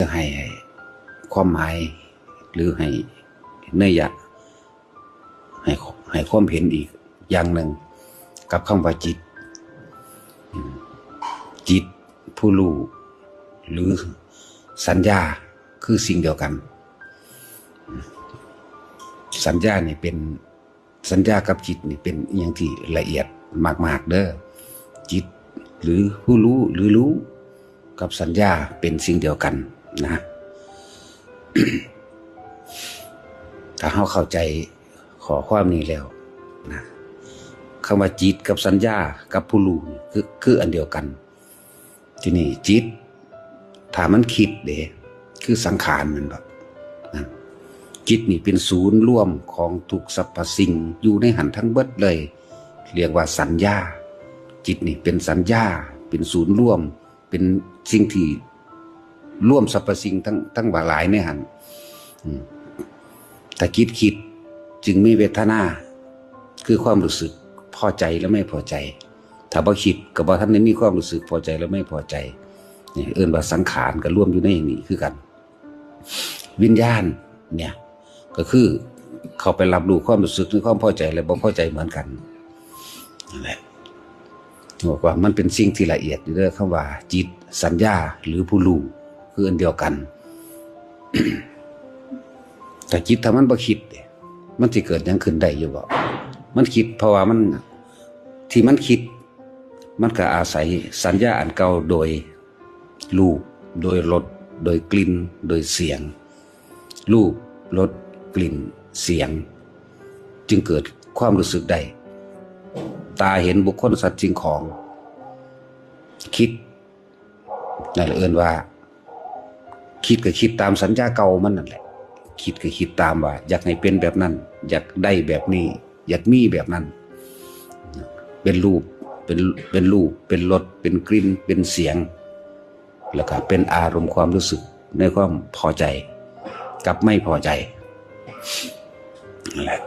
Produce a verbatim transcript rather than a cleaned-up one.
จะให้ความหมาย หรือให้นัยยะ ให้ให้ความเห็นอีกอย่างหนึ่งกับคำว่าจิตอืมจิตผู้รู้หรือสัญญาคือสิ่งเดียวกัน สัญญานี่เป็นสัญญากับจิตนี่เป็นอหย่างที่ละเอียดมากๆเด้อ จิตหรือผู้รู้หรือรู้กับสัญญาเป็นสิ่งเดียวกันนะ ถ้าเราเข้าใจข้อความนี้แล้วนะ คำว่าจิตกับสัญญากับผู้รู้นี่คือคืออันเดียวกัน ทีนี้จิต ถ้ามันคิดเด้ คือสังขารแม่นบ่นั่นจิตนี่เป็นศูนย์รวมของทุกสรรพสิ่งอยู่ในหั้นทั้งเบิดเลย เรียกว่าสัญญา จิตนี่เป็นสัญญา เป็นศูนย์รวม เป็นสิ่งที่รวมสรรพสิ่งทั้งทั้งหลายในหั้นอืมถ้าจิตคิดจึงมีเวทนา คือความรู้สึกพอใจและไม่พอใจ ถ้าบ่คิดก็บ่ทันได้มีความรู้สึกพอใจและไม่พอใจ นี่เอิ้นว่าสังขารก็รวมอยู่ในนี้คือกัน วิญญาณเนี่ย ก็คือเข้าไปรับรู้ความรู้สึกหรือความพอใจและบ่พอใจเหมือนกันนั่นแหละบอกว่ามันเป็นสิ่งที่ละเอียดอยู่เด้อ คำว่าจิต สัญญา หรือผู้รู้คืออันเดียวกัน แต่จิตถ้ามันบ่คิดเด้ มันสิเกิดหยังขึ้นได้อยู่บ่ มันคิดเพราะว่ามัน ที่มันคิด มันก็อาศัยสัญญาอันเก่าโดยรูป โดยรส โดยกลิ่น โดยเสียง รูป รส กลิ่น เสียง จึงเกิดความรู้สึกได้ ตาเห็นบุคคลสัตว์สิ่งของ คิด นั่นเอิ้นว่า คิดก็คิดตามสัญญาเก่ามันนั่นแหละ คิดก็คิดตามว่า อยากให้เป็นแบบนั้น อยากได้แบบนี้ อยากมีแบบนั้น เป็นรูป เป็น เป็นรูป เป็นรส เป็นกลิ่น เป็นเสียง แล้วก็เป็นอารมณ์ความรู้สึกในความพอใจ กับไม่พอใจนั่นแหละ